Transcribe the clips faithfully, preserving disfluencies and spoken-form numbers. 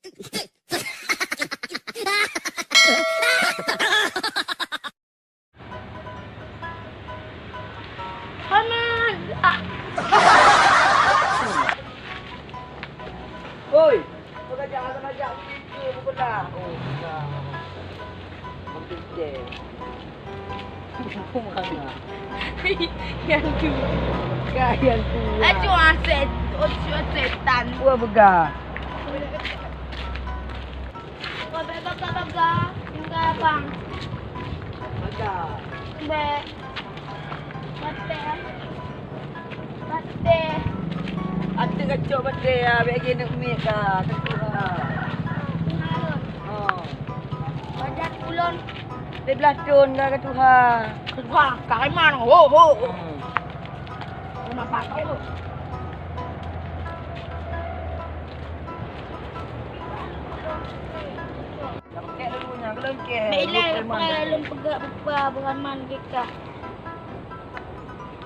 Paman! Ah! Oi, peugah jak, peugah jak, peugah jak, peugah jak. Oh, peugah. Makin cek. Yang tu. Bukan yang tu. Aduh, aset, aset, setan. Gua peugah. Bèk baga-baga, tinggai abang. Baga. Bèk. Batèe. Batèe. Ateueh kacok batèe, ah, bèk lagèe neuk miet ka, kacok ka. Kenapa? Oh. Badan ulôn. Lhèe blaih thôn ka, ka tuha. Tuha, ka iman, ho, ho. Hmm. Rumah patong tu. Bèk ilèe, lôn peugah bupa beuraman geuh ka.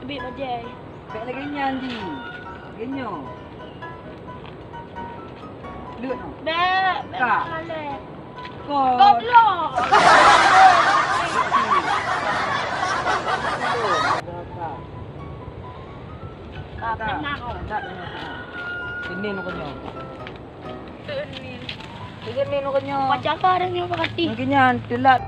Teubiet bajèe. Bèk lagèe nyan jih. Lagèe nyoe. Leuet noh. Bèk, bèk. Ka. Malèe. Kot. Goblok. Ka, ka. Ka, ka. Tenang, oh. Ka, tenang, tenang. Senin pokoknya. Senin. Senin pokoknya. Pacar ka ada nyoe, Pak Kati? Mungkin nyan, telat.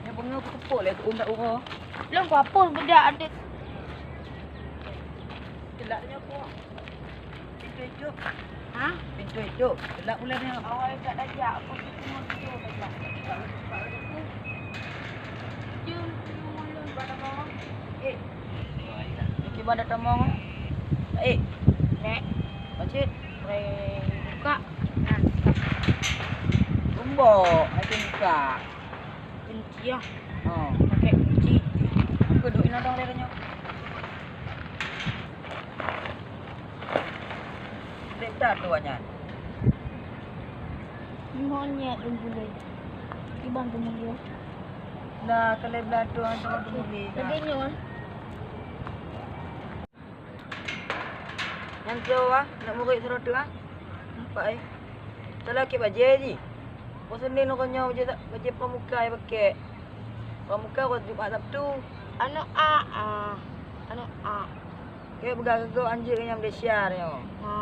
Nyan beungoh kuteupeue lé, keu'uem dak uroe. Lôn kuhapus budak adet. Telat nyoe, Pok. Pintoe icok. Hah? Pintoe icok. Telat ulèe nyoe. Awai jak tajak, aku tu semua tu tajak. Jom, jom, jom, pada bawah. Eh. Kiban dak tamong. Eh. Nek. Pacit. Rei buka. Nah. Geumbok, aja buka. Kunci ah. Oh. Pakai kunci. Apa duk inong dong dia tanya? Dek dah tu nyan. Monyet lôn bulèe. Kiban teumulèe. Nah, keuleublahan tu hana teumulèe. Lagèe nyoe. Nyan tu ah, nak murit seurah tu ah. Nampak eh. Salah keu bajèe jih. Boh Senin uroe nyoe bajèe, bajèe pramuka jipakèk. Pramuka uroe Jumat Sabtu. Aneuk a, ah. Aneuk a. Keu peugah keu gob anjeuk nyang Malaysia nyoe. Ha.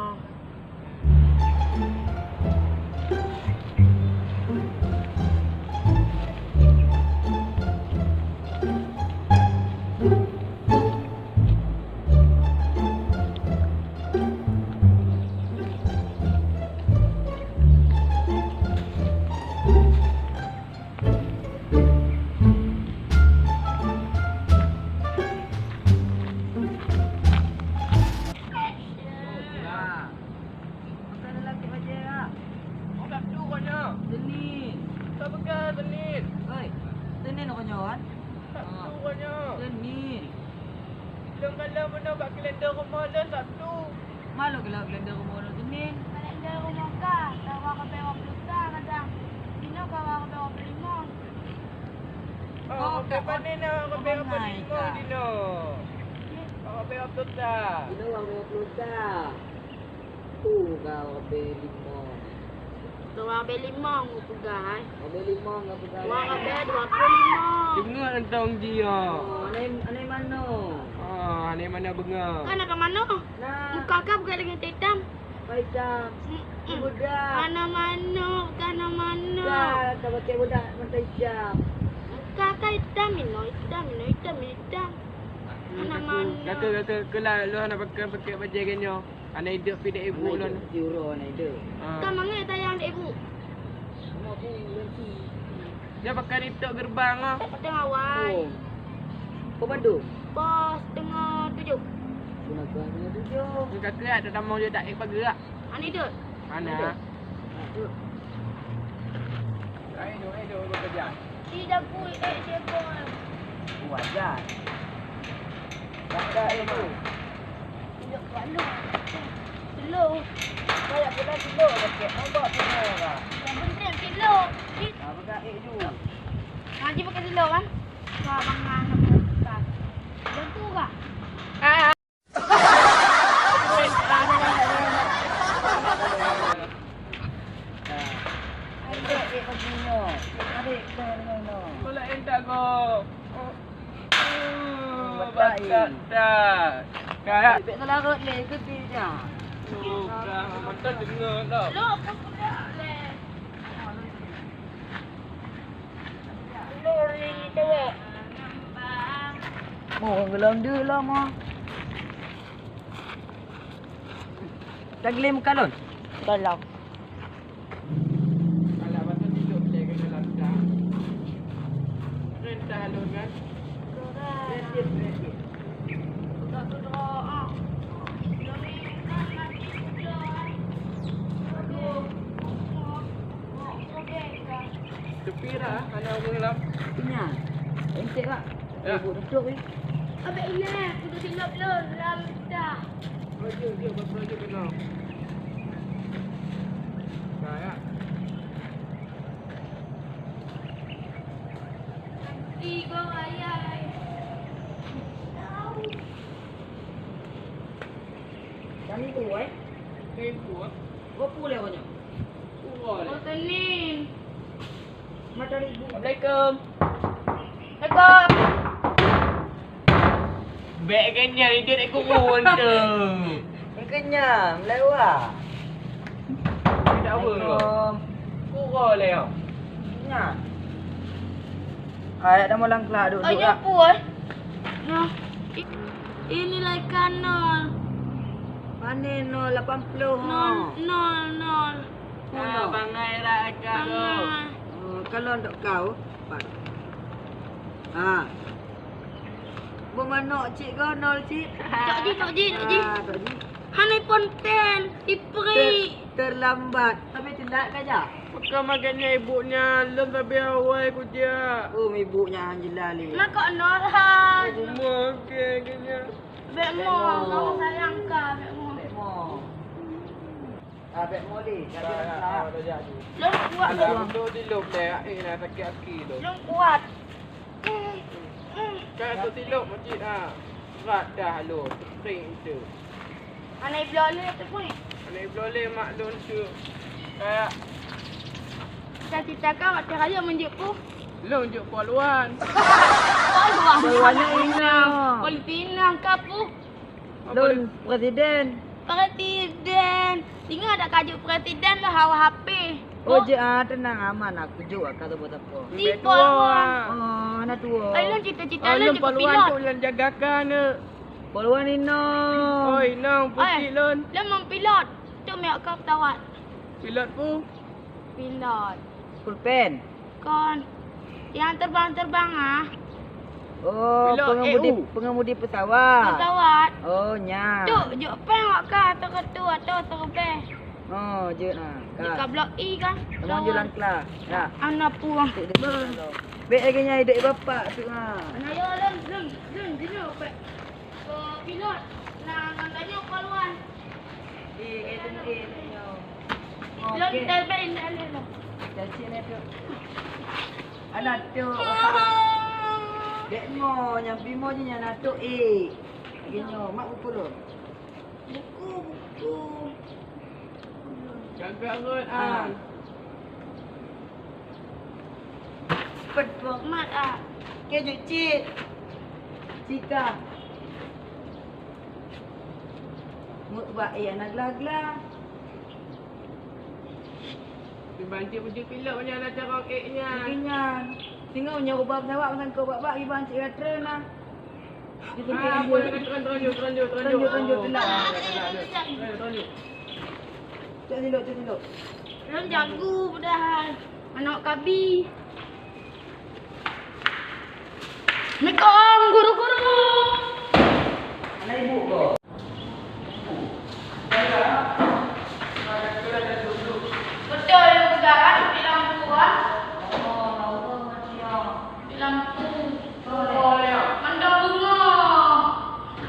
Bukan lelaki bajèe, ah. Orang tu kau nyoe. Senin. Kau bukan Senin. Oi, Senin kau nyoe, kan? Sabtu kau nyoe. Senin. Lôn kalon meunoe bak kalenda rumoh lôn Sabtu. Ma lôn kalon kalenda rumoh lôn Senin. Kalenda rumoh ka, tawa keupe dua puluh sa kadang. Dinoe kawa keupe dua puluh lima. Oh, oh, ka, ka, pane na keupe dua puluh lima dinoe. Keupe dua puluh sa. Dinoe dua puluh sa. Tu ka keupe lima. Dua abèe limong geupeugah, eh. Abèe limong geupeugah. Dua abèe dua puluh lima. Deungoe teuntong jih, ya. Oh, aneuk, aneuk manoe. Ah, aneuk manoe beungoh. Kan ada manoe? Nah. Muka kah bukan lagi hitam. Hitam. Mm-mm. Muda. Mana manoe, bukan mana manoe. Dah, tak pakai budak mata hitam. Muka kah hitam, inoe hitam, inoe hitam, inoe hitam. Mana manoe. Kata, kata, kela, lu hana pakai, pakai bajèe ganyoe. Aneuk idup pih dek ibu lôn. Aneuk idup, peti uroe aneuk idup. Ah. Ka mangat tayang dek ibu. Sama pun ganti. Dia pakai di tok gerbang ah. Pateng awai. Oh. Pukul padum? Pos setengah tujuh. Setengah tujuh. Ni kaki ada tamong je tak ik pagerak. Aneuk idup. Mana? Aneuk idup. Lain tu, eh, tu bekerja. Di dapur, eh, dia pun. Wajar. Kata eh tu. Tunjuk kat lu. Slow. Kayak pula slow, pakai nombor semua orang. Yang penting slow. Ah, pegang eh tu. Ngaji pakai slow kan? Batat dah. Kayak. Bek salah rot lé, gede dah. Tuh, dah, mantap dengar dah. Lo, apa kuda lé? Mo, geulom dulu lah, mo. Taglim kalon. Dalam. Alah, masa tidur boleh kena langkah. Perintah lôn kan? Kreatif, kreatif. Tepi dah, hana ureueng lam. Nya. Entek, Pak. Ya. Ibu duduk, eh. Abang Ina, kudu silop lôn lam dah. Raja, dia berapa raja kenal? Nah, ya. Tiga ayah. Kami tu, eh? Kami tu, eh? Berapa puluh orang? Dua puluh. Bosenin. Assalamualaikum. Assalamualaikum. Bèk keunyan, idéh ék gurun tu. Keunyan, meulewat. Tidak apa. Assalamualaikum. Kuro lé, oh. Keunyan. Hai, dah meulang kelak, duduk. Oh, nyoe pun. Nah, i-, ini nilai ka nol. Pane nol, lapan puluh, ha. Nol, nol, nol. Ah, bangai lah, Kak. Bangai. Oh, kalau untuk kau, empat. Ha. Buet manok cit kau, nol cit. Tok Ji, Tok Ji, Tok Ji. Ah, Tok Ji. Hana iphon sepuluh, ipri. Ter-, terlambat. Tapi telat ka jak. Bukan makanya ibu nya, lôn sabe awai kujak. Oh, ibu nya jelas lé. Makok nol hai. Rumah ke, kenya. Bek mo, kamu sayang ka, bek mo. Bek mo. Ah, bek mo lé, jadi ah, dah jadi. Lôn kuat. Alah, betul di lôn deh, eh, nak sakit aki tu. Lôn kuat. Kan tu silop masjid ha. Berat dah lôn, spring tu. Aneuk bloe lé tu pun. Aneuk bloe lé mak lôn tu. Kayak cita-cita kau waktu raya menjuk pu. Lôn jok polwan. Polwan. Polwan inong. Polisi inong ka pu. Lôn presiden. Presiden. Singoh dak ka jok presiden lah hawa H P. Oh, jeuet ah, tenang, aman, aku jok, ka sapo-sapo. Di polwan. Oh, na tuo. Ai lôn cita-cita lôn jadi polwan pilot. Tu lôn jaga ka aneuk. Polwan inong. Oh, inong, putik lôn. Lôn mau pilot. Tu myak kau pesawat. Pilot pu? Pilot. Pulpen. Kon. Yang terbang-terbang ah. Oh, pilot pengemudi, pengemudi pesawat. Pesawat. Oh, nya. Tu, jok peng awak ka atau ke tu atau terbang. Oh, jeuet nah. Di ka blok E kan? Teman jalan kelas. Ya. Anak puang. Bek lagi nyai dek bapak tu ha. Anak yo lem, lem, lem, lem, lem. Ke pilot, nah, ngon tanyoe keuluan. Eh, eh, tunggu, eh, tanyoe. Lôn teubiet indak lé lôn. Caci nyan tu. Alah tu. Dek mo, nyang pi mo je nyan atuk, eh. Lagi nyoe, mak bukon lôn. Buku, buku. Gagah ngon ah. Pet bok mat ah. Kejut cit. Cika. Mut bak iya na gla-gla. Di banci puji pilot banyak na carong ek nyan. Lagi nyan. Singoh nyoe ubah pesawat pasang keu bak-bak iban cit gatra na. Ah, apa nak teranjur, teranjur, teranjur. Teranjur, teranjur, teranjur. Teranjur, teranjur. Cok silok, cok silok. Lôn jago padahai. Manok kabi. Assalamualaikum, guru-guru. Mana ibu kau? Betul, lu pegang di lampu, kan? Oh, lampu mati, ya. Di lampu. Oh, ya. Mandang bunga.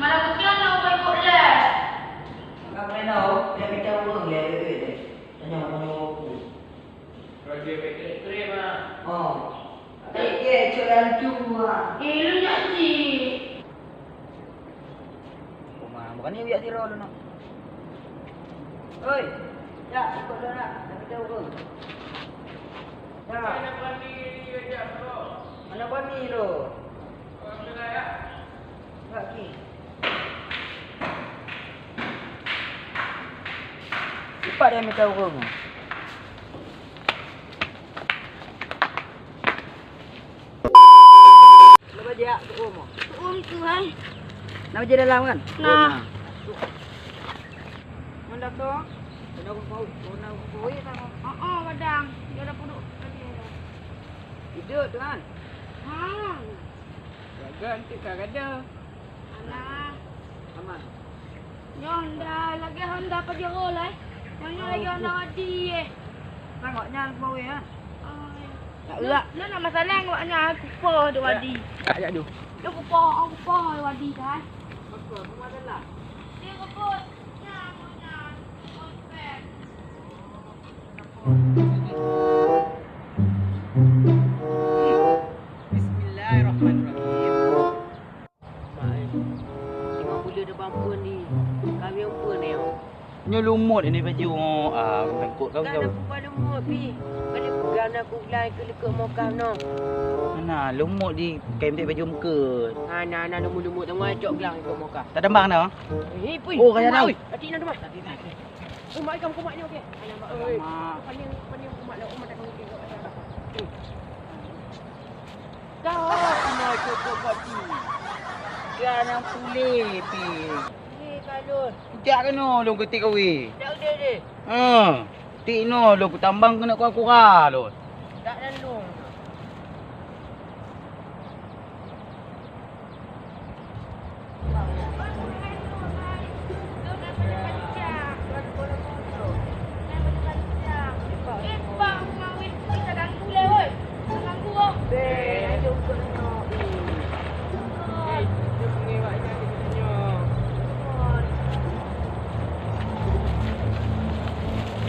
Malam putih, nak buat ikut les. Enggak pernah tahu, dia minta uang, ya, duit, duit, duit. Tanya, tanya aku. Raja Petrus Krim, ah. Oh. Tapi dia cok dalam tu, ah. Eh, lôn jak cit. Oma, bukan ni jak sidroe lôn nak. Oi, jak, ikot lôn nak. Nak pindah ureueng. Ya. Mana bani lo? Enggak, Ki. Cepat dia minta ureueng. Lepas dia, tu'um. Tu'um tu, hai. Nama je dalam kan? Nah. Mana tu? Kena urut bau, kena urut bau, ya, tak? Oh, oh, padang. Dia dah puduk tadi. Hidup tu kan? Ha. Jaga nanti tak ada. Alah. Aman. Nyoe Honda, lagèe Honda Pajero lah, eh. Nyoe, nyoe lagèe Honda Wadi, eh. Tengok nyan semua, eh. Oh, ya. Tak uyak. Nyoe, nyoe nak masalah awak nyan, kupoh di Wadi. Tak ayak tu. Nyoe kupoh, oh, kupoh di Wadi, kan. Betul, semua adalah. Dia kupoh. Nyan, nyan. Bismillahirrahmanirrahim. Mak, eh, tengok bula depan pun ni. Kawin pun ni. Nyoe lumot ini baju. Ah, tangkot kau. Kan aku paling lumot pi. Kali pegang aku gelai ke lekuk mokah no. Mana lumot di kain tek baju mukut. Ha, na, na lumot-lumot tengok cok gelang ke mokah. Tak tembang dah. Eh, pui. Oh, kaya dah. Hati nak tembang. Hati nak. Oh, mak, ikam kumat ni, okey. Alamak, oi. Alamak. Paling, paling kumat lah, kumat dah, okey, okey. Dah, kumat, kumat, kumat. Dia yang pulih, pi. Ni, kalau. Ujak kena, lôn keutik kawi. Tak udah deh. Ha. Tik no, lôn kutambang keuneuk kura-kura lôn. Tak lalu.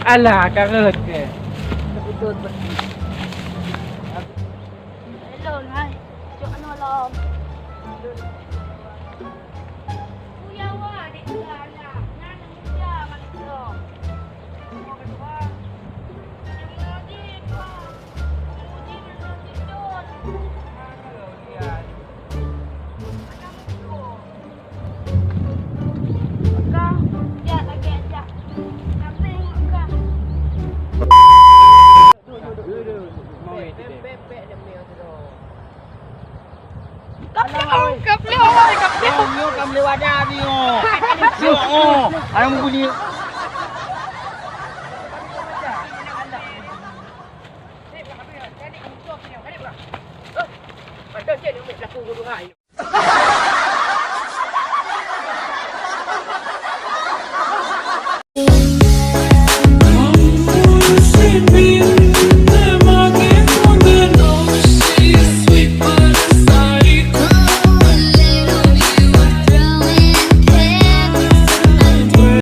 Alah, ka rhot keu. Betul, betul. Hello, hai. Cok anu lom. Kuyawa, dek kuyawa. Nyan muda, manusia. Kaplong, kaplong, kaplong. Oh, nyoe ka meulewat dah, nyoe. Nyoe, oh. Anak bunyi. Padahal dia nak ambil pelaku dua-dua.